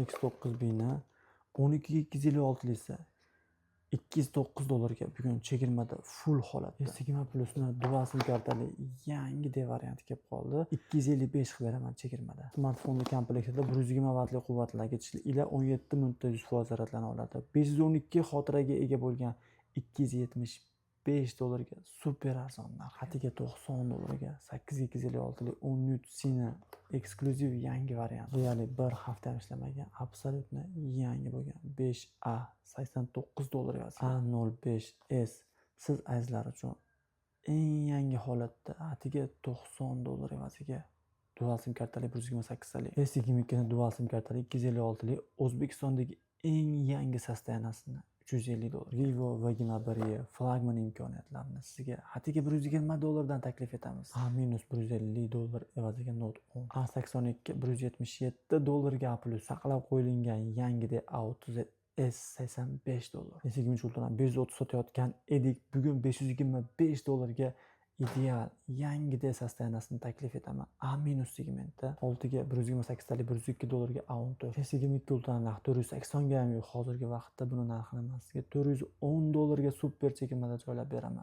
X9 bini 12 256lisi 209 dollarga bugun chegirmada full holatda. S20 Plusni dual sim kartali yangi D varianti kelib qoldi. 255 qilib beraman chegirmada. Smartfonni komplektida 120 vatli quvvatlagich ila 17 minutda 100% zararlana oladi. 512 xotiraga ega bo'lgan 275 dollarga super arzon narx. Atigi 90 dollarga 8256lik 13 Sini eksklyuziv yangi variant. Deyarli bir hafta ham ishlamagan, абсолютно yangi bo'lgan 5A 89 dollar evaziga. A05s siz azizlar uchun eng yangi holatda atigi 90 dollar evaziga dual sim kartali 128 talik. S22 ni dual sim kartali 256lik O'zbekistondagi eng yangi состояния sini 350 dollar. Vivo V21e flagman imkoniyatlarini sizga atigi 120 dollardan taklif etamiz. A minus 150 dollar evaziga Note 10. A82 177 dollarga A plus saqlab qo'yilgan yangidek A30 S 85 dollar. S23 Ultra'ni 530 sotayotgan edik. Bugun 525 dollarga ideal yangidek состояния sini taklif etaman. A minus segmentda 6 ga 128 talik 102 dollarga A14. S22 Ultra narxi 480 ga ham yo'q hozirgi vaqtda. Buni narxini man sizga 410 dollarga super chegirmada joylab beraman.